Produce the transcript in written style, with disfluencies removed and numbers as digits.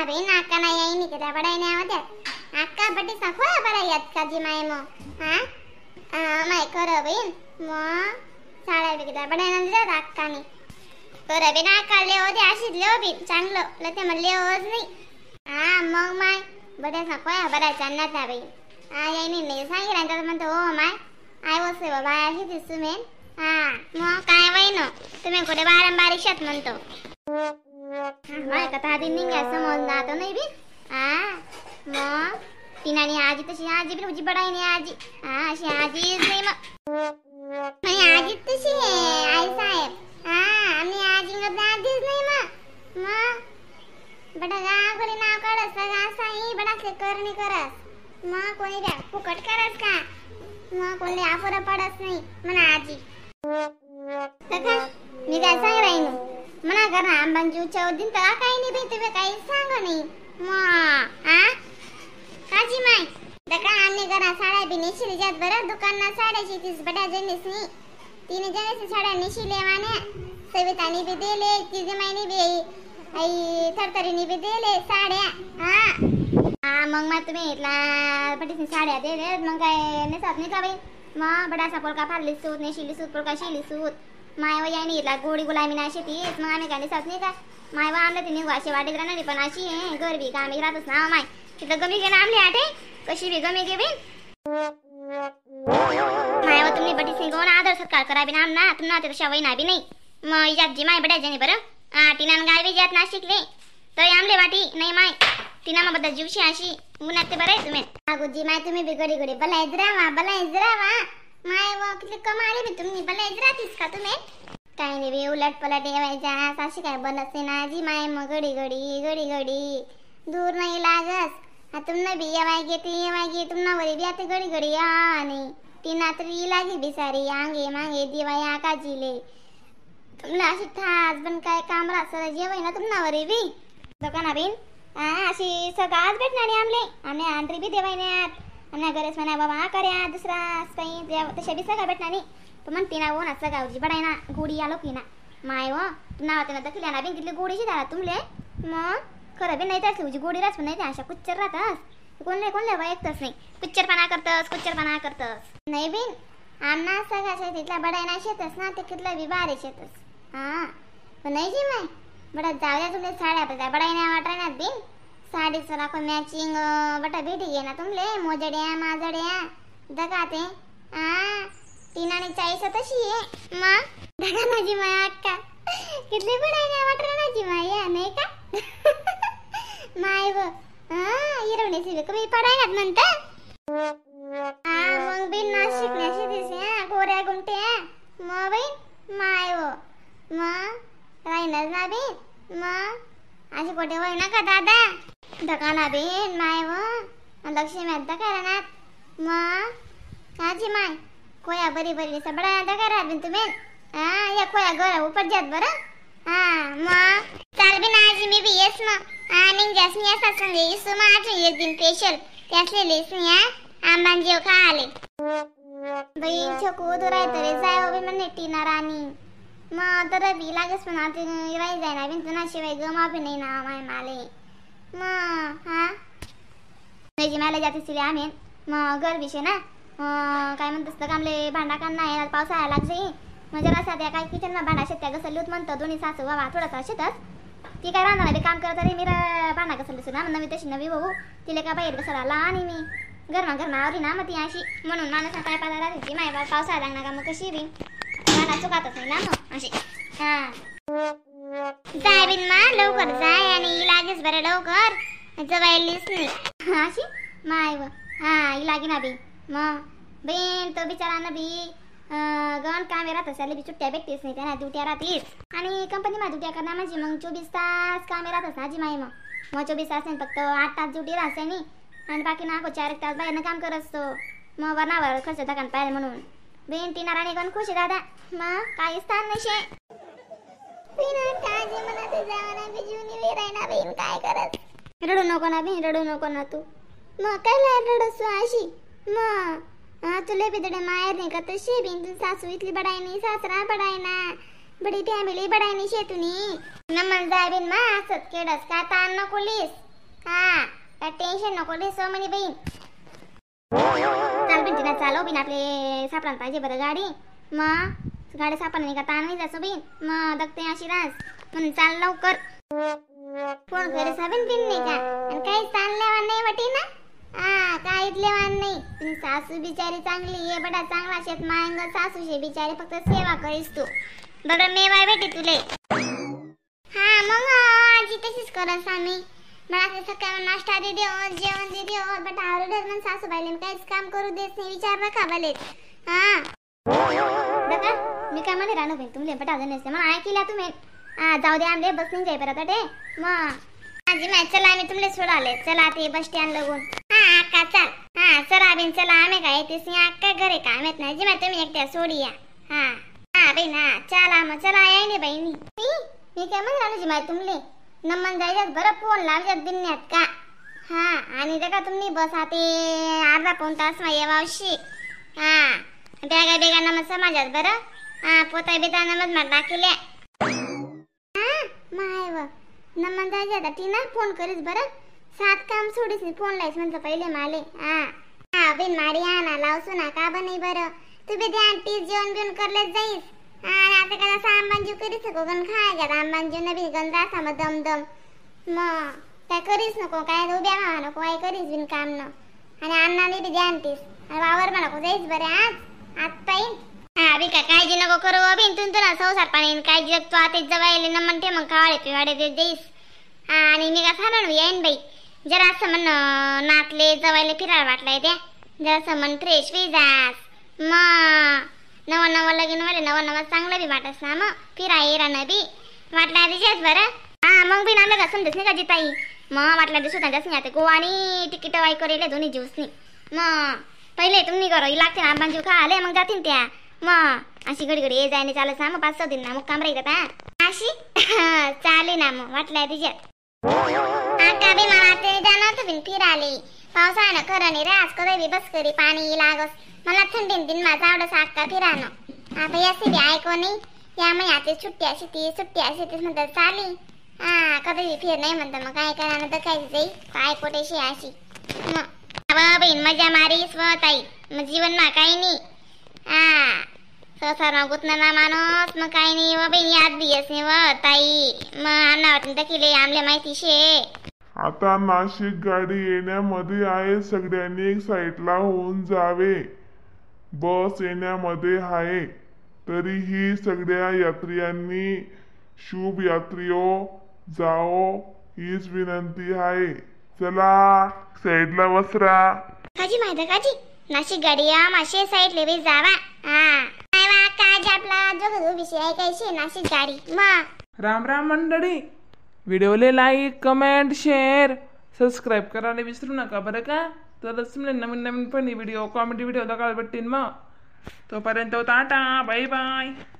ना बे नाका नाही आई नाही का बडाई नाही होत्या अक्का बटी सखोया बडाई अक्का जी my मग. हा माय खरं बहीण मग साड्या बी बडाई नाही दिल्यात अक्काने. खरं बी नाका लेव दे अशीच लेव बी चांगलं लते मग लेवच नाही. हा मग माय बड्या सखोया बडाई चालणार त्या बाई. हा याई नाही सांगितलं तर म्हणतो हो my I वसे बाबा अशी दिसू मेन. हा मग काय वय न तुम्ही कुठे बारंबार शेत म्हणतो. माय कथा आधी निघा समज ना नाही बी. हा मग तिनाने आजी तशी आजी बी तुझी बडाई नाही आजी. हा अशी आजीच नाही मग नाही आजी तशी आहे आई साहेब. हा आम्ही आजी आजीच नाही मग. मग बडा गावकरी नाव काढस साई बडा करणी करस मग कोणी द्या फुकट करस का मग कोणी आफर पडस नाही म्हणा आजी. तर मी काय सांग राहीन म्हणा करा आंबांची उच्चावर दिन तर काही नाही बाई तुम्ही काही सांग नाही मग. हा काजी माय दका आम्ही घरा साड्या बी नेशिली जात बरं दुकानात साड्याची तीस बड्या जणीस नी तीन जणीस साड्या नेशिले वाण्या सवितानी बी दिले तिचे मायनी बी आई थरथरीनी बी दिले साड्या. हा हा मग मग तुम्ही इथला पटीस साड्या दिले मग काय नेसात नाही का बाई. मग बडा पोलका फाडली सूत नेशिली सूत पोलका शिली सूत माय व याने इथला गोडी गुलामी ना शेतीच मग आम्ही काय नेसात नाही का माय व आमलं ते निघू अशी वाटेत राहणार पण अशी आहे गरबी का आम्ही राहतच ना माय तिथं गमी घे ना आमली आठे कशी बी गमी घे बिन माय व तुम्ही बटी सिंग आदर सत्कार करा बी ना आम ना तुम्हाला तशा वही बी नाही मग इजात जी माय बड्या जणी बरं. हा टिनान गाय बी जात ना शिकले तरी आमले वाटी नाही माय टिना मग बद्दल जीवशी अशी उन्हात ते बरं आहे तुम्ही अगोजी माय तुम्ही बी घडी घडी बलायच राहा बलायच राहा माय व किती कमाली बी तुम्ही बलायच राहतीस का तुम्ही. काही नाही बी उलट पलट येवायच्या अशी काय बनत नाही ना जी माय मग घडी घडी घडी घडी दूर नाही लागस. हा तुमना बी येवाय गे ते येवाय गे तुमना वरी बी आता घडी घडी आणि ती तरी लागी बिसारी आंगे मांगे दिवाय आकाजीले तुमला अशी ठास पण काय काम राहत जेवाय ना तुमना वरी बी दुकाना बिन. हा अशी सगळाच भेटणार नाही आमले आमने आंत्री बी देवायन्यात आमच्या गरज म्हणा बाबा कर्या दुसरा काही तशा बी सगळं भेटणार नाही पण म्हणते ना हो ना सगावची बडाय ना गोडी आलो की ना माय हो नाव त्यांना दखल्या ना बिन तिथली गोडीची दारा तुमले मग खरं बी नाही त्यासली गोडी राहत नाही त्या अशा कुच्चर राहतस कोणले कोणले बा ऐकतच नाही कुच्चरपणा करतस कुच्चरपणा करतस नाही बिन आमना सगळ्या तिथला बडाय ना शेतस ना ते कितलं बी भारी शेतस. हा पण नाही जी माय बडा जाऊ द्या तुमले साड्या बडा बडाय नाही वाटणार बिन साडीचं राखो मॅचिंग बटा भेटी घे ना तुमले मोजड्या माजड्या दगा ते. हा तीन आणि चाळीस तशी आहे मग दगा माझी माय अक्का कितली बडाय नाही वाटणार माझी माय नाही का माय व हा हिरवण्याची कमी पडायनात म्हणता. हा मग बिन ना शिकण्याशी दिसे गोऱ्या गुंट्या मग बाई माय व मग राहीनच ना बिन मग अशी कोठे होय ना का दादा धका ना बिन माय व लक्ष्मी धका राहणार मग काजी माय खोया बरी बरी सबडा धका राहत बिन तुम्ही. हा या खोया गोरा उपट जात बरं. हा मग चाल बिन आजी मी बी येस मग. हा निघ मी असा संगे इसू मग आज एक दिन स्पेशल त्यासले लेस मी आंबान जेव खा आले बहीण छकू दुराय तरी जाय बी म्हणे टीना राणी मग तर बी लागेच पण आता राही जाय ना बिन तुना शिवाय गमा बी नाही ना माय माले मग. हा नाही मला जाते सिले आम्ही मग गरबीशे ना काय म्हणतस तर आमले भांडा कान नाही पावसाळा लाग जाई मग जरा त्या काय किचन मा भांडा शेत त्या घसरली म्हणतं दोन्ही सासू बाबा थोडासा शेतच ती काय राहणार बी काम करत रे मी भांडा घसरली ना नवी तशी नवी भाऊ तिला का बाहेर घसराला आणि मी गरमा गरमा आवरी ना मग ती अशी म्हणून माणूस काय पाहता राहते ती माय पावसाळा लागणार का मग कशी बी भांडा चुकातच नाही ना मग अशी. हा जाय बिन मा लवकर जाय आणि लागेच बरं लवकर जवायलीच नाही अशी माय व. हा ही लागे ना बी मग बेन तो बिचारा ना बी गण कामे राहत असेल बी सुट्ट्या भेटतेच नाही त्यांना ड्युट्या राहतीस आणि कंपनी मा ड्युट्या करणार म्हणजे मग 24 तास कामे राहतच ना जी माय मग मग 24 तास नाही फक्त 8 तास ड्युटी राहते नाही आणि बाकी ना 4 तास बाहेरनं काम करत असतो मग वरणावर खर्च धकान पाहिजे म्हणून बेन टीना राणी गण खुश दादा मग काहीच ताण नाही शे काय करत रडू नको ना बी रडू नको ना तू मग काय रडसू अशी मग. हा तुला बी माहेर नाही का तशी बिन तू सासू इथली बडाय नाही सासरा बडाय ना बडी फॅमिली बडाय नाही शेतुनी नमन जाय बिन मा असत केडस का ताण नको लीस. हा काय टेन्शन नको लेसो म्हणे बहीण. चाल बिन तिला चालव बिन आपले सापडायला पाहिजे बरं गाडी. मग गाडी सापड नाही का ताण नाही जासो बिन मग दगते अशी रास म्हणून चाल लवकर. फोन करे साबिन बिन नाही का आणि काही चालल्यावान नाही वाटी ना. हा काहीच लेवान नाही. पण सासू बिचारी चांगली आहे बडा चांगला शेत मायंग सासू शे बिचारी फक्त सेवा करीस तू बरं मेवा भेटे तुले. हा मग आजी तशीच करस आम्ही. मला ते सकाळी नाश्ता दे देव जेवण दे देव बट आवडत मग सासूबाईला काहीच काम करू देत नाही विचार नका भले. हा बघा मी काय मध्ये राहणार तुमले बटा नसते मग ऐकिला तुम्ही. हा जाऊ दे आमले बस नाही जाई परत ते मग आजी माय चला आम्ही तुमले सोडाले चला ते बस स्टँड लगून. हा अक्का चाल. हा चला बिन चला आम्ही काय तेच अक्का घरे काम येत नाही जी तुम्ही एकट्या सोडी या. हा हा बाई ना चला मग चला यायले बाई. मी काय म्हणून राहिलो जी माय तुमले नमन जायच्यात बरं फोन लावजात बिन्यात का. हा आणि का तुम्ही बस ते अर्धा पाऊण तास मा येवावशी. हा बॅगा बेगा नमन समाजात बरं. हा पोता बिता नमन मा टाकिल्या. हा माय व नमन जायच्यात टीना फोन करीस बरं सात काम सोडीस नाही फोन लाईस म्हणतं पहिले माले. हा हा बिन मारी आणा लावसू ना का बन बरं तू बी ध्यान तीस जेवण बिवण करलेच जाईस. हा आणि आता काय असं आंबांजीव करीस नको गण खाय आंबांजीव न बी गण रासा मग दम दम मग काय करीस नको काय उभ्या मावा नको काय करीस बिन काम न. आणि अण्णाने बी ध्यान तीस आणि वावर मा नको जाईस बरं आज आज पाहिन. हा बी काय काळजी नको करू बिन तुन तुला संसार पाणी काय जगतो आता जवायले न म्हणते मग खावाळे पिवाडे ते जाईस. हा आणि मी का सांगणार येईन बाई जरा असं म्हण नातले जवायला फिरायला वाटलाय त्या जरासं मन फ्रेश बी जास मग नवा नवा लगीन वाले नवा नवा चांगलं बी वाटस ना मग फिराय राहणं बी वाटला दिसेच बरं. हा मग बी नामले का समजत नाही का जिताई मग वाटला दिसू त्यांच्याच नाही आता गोवानी तिकीट वाई करेल दोन्ही ज्यूसनी मग पहिले तुम्ही करो लागते ना आंबांजीव खा आले मग जातील त्या मग अशी घडी घडी ये जायने चालत ना मग 5-6 दिन ना मग काम राहील का अशी चालेल ना मग वाटला तिच्यात. आका बी मला ते जाणार होतं बिन फिराले पावसानं खरं नाही रास कधी बी बस करी पाणी लागस मला थंडीन दिन माझा आवडस आक्का फिरानं. आता यासी बी ऐको नाही या महिन्याची सुट्टी अशी ती सुट्टी अशी तीच म्हणतात चाली. हा कधी बी फिर नाही म्हणतात मग काय करा तर काय जाई काय कोटेशी अशी मग बहीण मजा मारी स्वताई मग जीवन मा काही नाही. हा संसार गुतणार ना माणूस मग काही नाही व बहीण याद बी येस नाही व ताई मग आमना वाटून दखिले आमले माहिती शे. आता नाशिक गाडी येण्यामध्ये आहे सगळ्यांनी एक साईडला होऊन जावे. बस येण्यामध्ये आहे तरीही सगळ्या यात्रियांनी शुभ यात्रियो जाओ हीच विनंती आहे. चला साईडला बसरा. काजी माहिती काजी नाशिक गाडी या माशे साईडले बी जावा. हा काय वा काजी आपला जोग विषय ऐकायची नाशिक गाडी मग. राम राम मंडळी, व्हिडिओले like comment share subscribe करायला विसरू नका बरं का. तरच तुम्हाला नवीन नवीन funny video comedy video दाखवायला भेटतील. मग तोपर्यंत tata bye bye.